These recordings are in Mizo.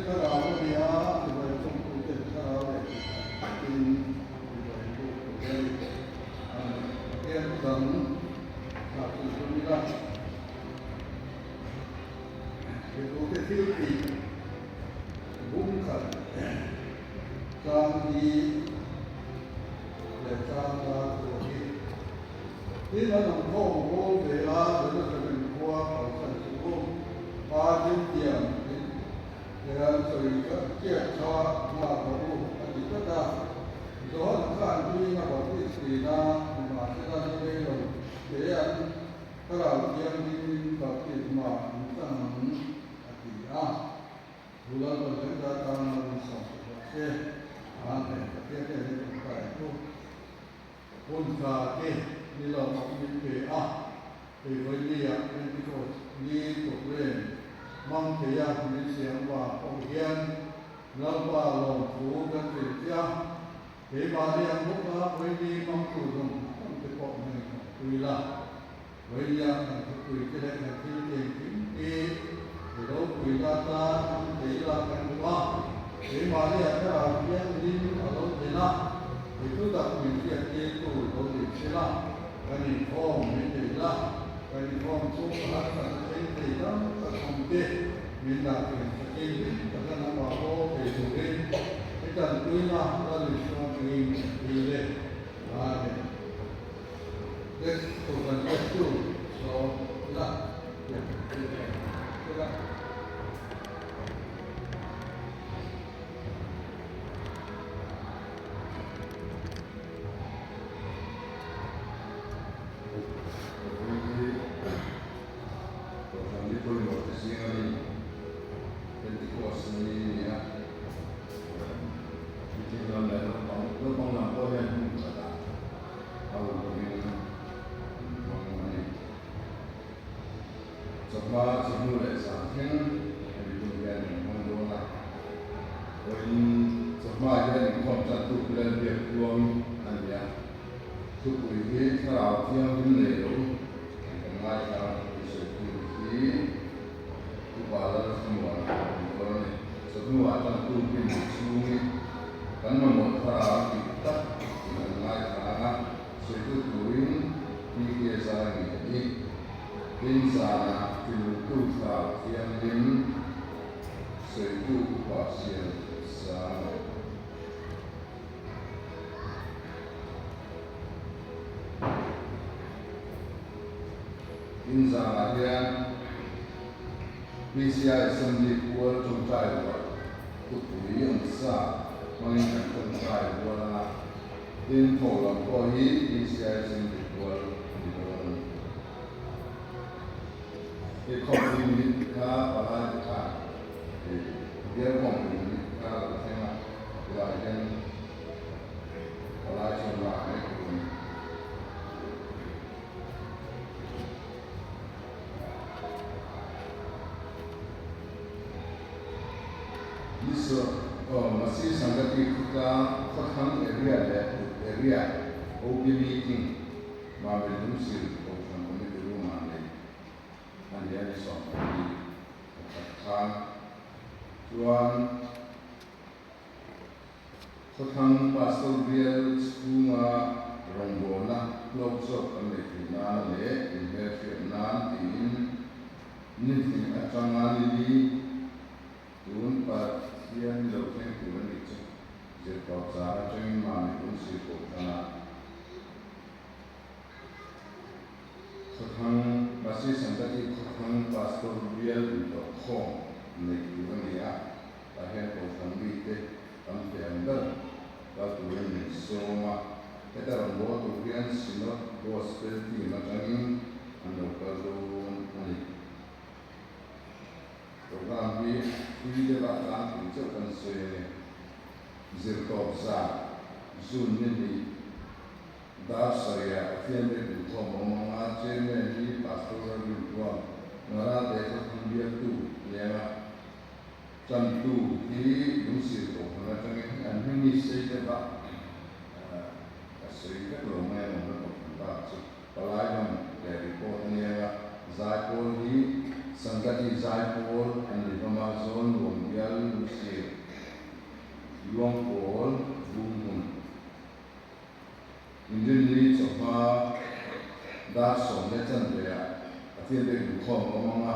Thlarau a ni a, chibai chawmtuten Thlarau leh tih takin chibai buk tur a ni. Amen. Pathian thu dang thlah chu tum ila. Mipute thil tih bum khat tlang hi leh tlang la tur hi. Tin, an awm khawm bawl ve a, Jerusalem khua kalsan suh u. Pa thiltiam in hian sawi chiat kha nghak rawh u, a ti tlat a. Johan khan tuin a baptis thin a, nimahsela ni rei lo te an Thlarau Thianghlimin baptisma an chang ang, a ti a. Chu Lalpan kan ta tana min sawm sak rawh se. Amen. Pathian hian i tawngtai ang u. Hun tha te ni lo awm min pe a, hei vawinia Pentecost ni program hmang theia min siam vang pawh hian Lalpa lawmthu kan hrilh che a, keimahni ang bawka vawini hmangtu zawng zawng te pawh hmang in awmpui la. Vawinia kan thupui te leh kan thil engkim hi i ropuina atan hmang thei la kan duh a, keimahnia Thlarau Thianghlim a lo thlen a, i thutak min hriattirtu lo ni thin a, kan inkhawm min nei la, kan inkhawm chhung ka harsatna thleng thei tam tak awm te min dah thiam thakin hlim taka nangmah haw thei turin i tanpuina Lal Isua hmingin kan dil e. Amen. Next Kohhran Biaktu sawm ila tiang thil eng ila. Vawiin hi Kohhran ni pawimawh te zing a ni, Pentecost ni a ni a. Meeting lam leh naupang naupang lam pawh hian hmun khatah a huhovin an hmang a ni. Chawhma, chawhnu leh zan thleng hemi hun hian an hmang dawn a. Vawiin chawhma hian inkhawm tantu Pilal biak tluang a ni a. Thupui hi Thlarau Thianghlim nei lo tih kan ngaithla a, thupui sawi tur hi Upa Lalthlamuan a ni dawn a ni. Chawhnuah tantu hlim chhungin kan mamawh thlarau dik tak tih kan ngaithla a, sawitu turin PK zai ngei a ni. Tin, zanah tinungtu thlarau thianghlim sawitu Upa Sial Sang. Tin, zanah hian PCI Assembly pual tawngtai rual thupui an sa hmangin kan tawngtai rual anga, tin tho lam pawh hi PCI Assembly pual a ni dawn a ni. Hei khawmpui minute kha palai te khan bial khawmpui minute kha a lo thleng a, tilai hian palai chuan lak mai tur a ni. Ni Masi Sangati khawtlang khawthlang area leh kut area OB meeting Mawel Lungsil Kohhran Committee room ah nei a ni a ni 12 pakhat khan chuan Khawthlang Pastor bial chhunga rawngbawlna hlawk zawk kan neih theih nan leh inhmelhriat nan tiin ni hnih atanga ni li tun Pathian ni lo thleng tur a nih chu zirtawp zan atangin mahni lungsir kohhranah Khawthlang Masi Sangati Khawthlang Pastor bial intawhkhawm neih tur a ni a. Tah hian Kohhran mite tam thei ang ber kal turin min sawm a, heta rawn bawl tur hian Synod Gospel Team atangin an lo kal dawn a ni. Program hi thui deuh a tlangpui chauh kan sawi a ni. Zirtawp zan, June ni hnih, dar sarihah Pathian biak inkhawm awm anga Chairman hi Pastor Lalrinpuang Ngarate Khawthlang bialtu leng a. Tantu hi lungsir kohhran atangin an hming hi sei deuh a, ka sawi vek lo mai ang awmna kohhran bak chu palai lam leh report a nia nga, zaipawl hi Sangati Zaipawl an ni hlawm a, Zawlnuam bial Lusir Luangpawl Bunghmun Inrinni chawhma dar 10:15 ah Pathian biak inkhawm a awm ang a,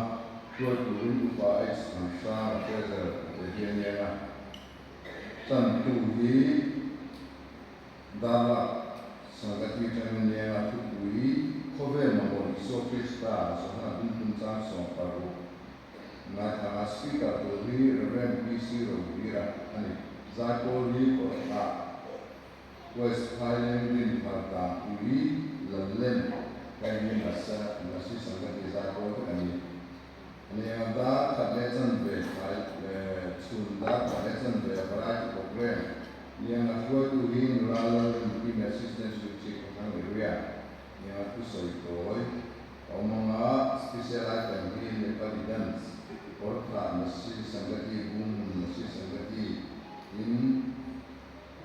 hruai turin Upa H Thanhranga Treasurer a pe hian eng a, tantu hi Darlak Sangati atangin eng a thupui khawvel mamawh Isua Krista Johana Bungtum chang 16 ngaithla a, Speaker tur hi Rev PC Rohira a ni. Zaipawl hi kawrthah West Highland Dinthar Tlangpui Lallem Kaini Nasa Nasi Sangati Zaipawl vek a ni. A ni ang dar khat leh chanve thlai chhun dar khat leh chanve a variety program ni ang a hruaitu hi Nula Lalrinkimi Assistant Secretary Khawthlang Area ni ang a thusawi tawi a awm ang a, Special item hi Nepali Dance, Kawrthah Nasi Sangati Bunghmun Nasi Sangati tin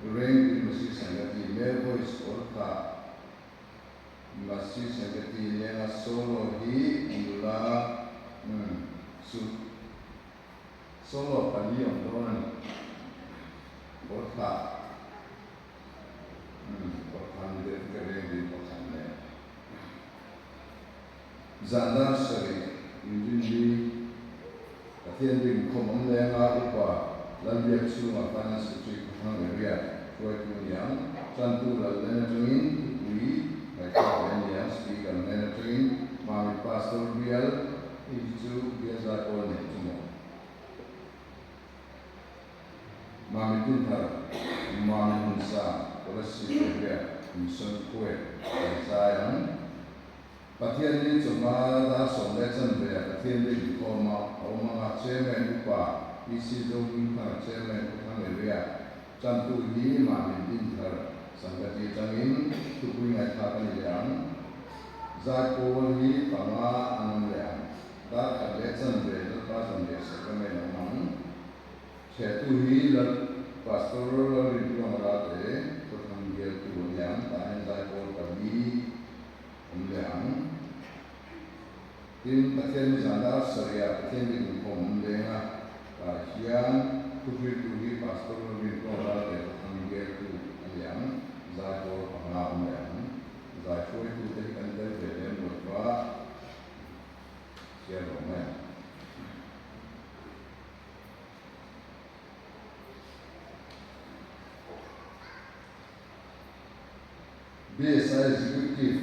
Reng tih Masi Sangati, male voice kawrthah Masi Sangati lenga solo hi nula chu solo pali awm dawn a ni. Kawrthah kawrthah ni deuh ka reng ding pakhat leh Zandar sarih inrinni Pathian ring khawm awm lenga upa Lalbiak chhunga Finance Secretary Khawthlang Area hruaitu niang Tantu Lallen atangin thupui ngaihthlak ve niang Speaker hnen atangin Mamit Pastor Bial hei hi chu Bial Zaipawl nei chu maw Mamit Dinthar Mamit Hmunsa Kolasib Area Mission Khuai kan zai ang. Pathian ni chawhma dar 10:15 ah Pathian ri inkhawm a a awm ang a, Chairman Upa PC Zohmingthanga Chairman Khawthlang Area Tantu hi mahni dinthar Sangati atangin thupui ngaihthlak a ni leh ang. Zaipawl hi panga an awm leh ang. Dar 1:15 Lalpa zanriah Sacrament a awm ang. Chhiahtu hi Lal Pastor Lalrintuanga Ralte Khawthlang bialtu a ni ang. Tah hian zaipawl pali awm leh ang. Tin, Pathian ni zan dar sarih ah Pathian dik inkhawm awm leng a, tah hian thuhriltu hi Pastor Rintuang Ralte Khawthlang bialtu a ni ang, zaipawl panga awm leh ang. Zai hruaitu te hi kan tel ve lem lo va, chhiar lo mai ang. BSI Executive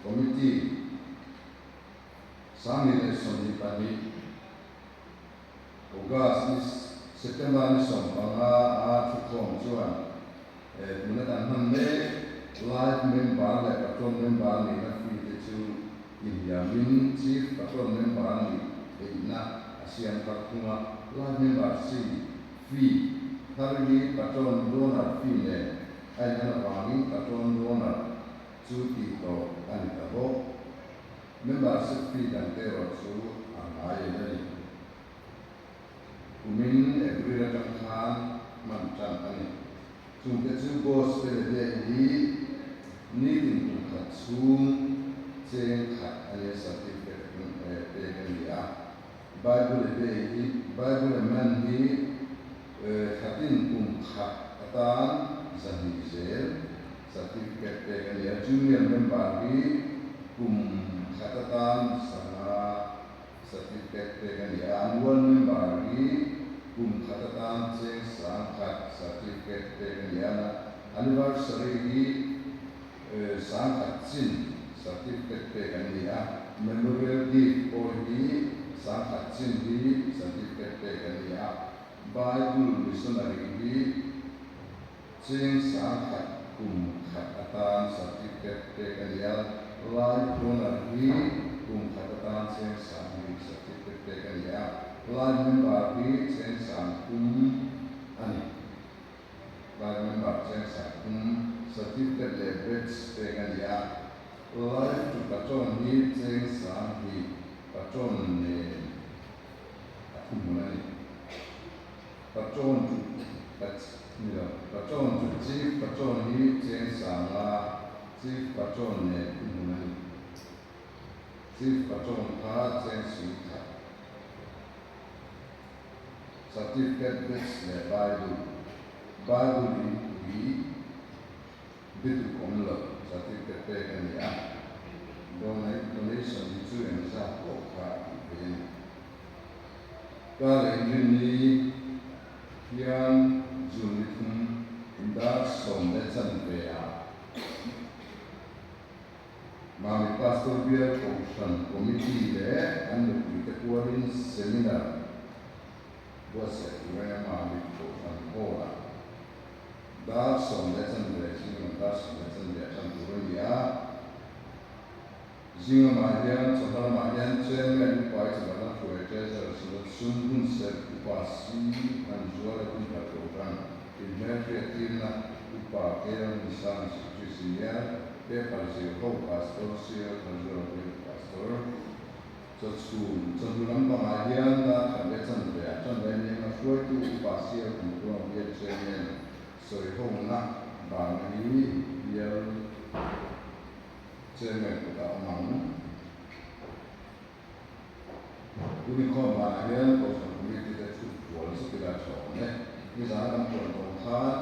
Committee 2022 August ni September ni 15 a thukhawm chuan tuna kan hman mek Life Member leh Patron Member nihna fee te chu inhiamin Chief Patron Member nih theihna a siam thar thung a, Life Member fee thar hi Patron Donor fee nen A inhan avangin patron donor chu tih tawh a ni ta bawk. Membership fee dangte erawh chu a ngai em a ni. Kumin April atang khan hman tan a ni. Chungte chu Gospel a biak hi nitin kum khat chhung cheng khat a nia certificate pek a ni a. Bible a biak hi Bible a man hi Thlatin kum khat atan 200 zel certificate pek a ni a, junior member hi kum khat atan 500 certificate pek a ni a, annual member hi kum khat atan cheng 1000 certificate pek a ni a, anniversary hi 1000 chin certificate pek an ni a, memorial gift pawh hi 1000 chin hi certificate pek an ni a. Bible Missionary hi cheng 1000 kum khat atan certificate pek a ni a, Life Donor hi kum khat atan cheng 2000 certificate pek a ni a, Life Member hi cheng 30,000 a ni. Life Member cheng 30,000 certificate leh badge pek a ni a, Life to Patron hi cheng 20,000 Patron nen a thuhmun a ni. Patron chu Pach ni lo, Patron chu Chief Patron hi cheng 50 Chief Patron nen thuhmun a ni. Chief Patron kha cheng 10,000. Certificate batch leh Bible, Bible in pui bituk awm lo certificate pek a ni a, donation hi chu engzat pawh kha a tih theih a ni. Ka leh Rinni hian June ni thum dar 10:15 ah Mami Pastor Bial Kohhran Committee leh an nupuite pualin Seminar buatsaih tur anga Mami Kohhran Hall-ah dar 10:15 zinglam dar 10:15 a tan tur a ni a. Zinglamah hian chawhma lamah hian Chairman Upa Ichibana Hruai Treasurer Sunod Sum Hunserh Upa Si Manzuala Hunhar Kohhran Inhmelhriattirna Upa Kela Hmunsang Secretary Senior Paper zir ho Pastor Sir Thanzuala Biak Pastor Chawchhun chawhnu lampangah hian dar khat leh chanve ah tan leh nia hruaitu Upa Sir Kumtluang Biak Chairman sawihawmna vang hi bial Chairman kutah awm ang. Unicorn vanah hian Kohhran Committee te thut pual zet ila tha awm e. Nizana kan puan tawng khan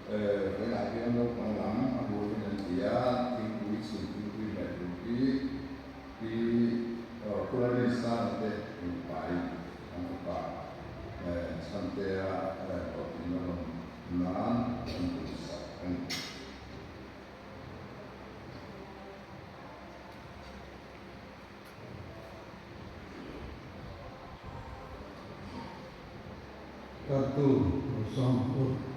vawiinah hian naupang lam a burin an ti a, thingpui chhun thingpui hmeh tur hi Pi Kularin Sanga te nupai an fapa Chhantea hlawhtlinna rawn nan an duhsak a ni. Tartu Rosang Put.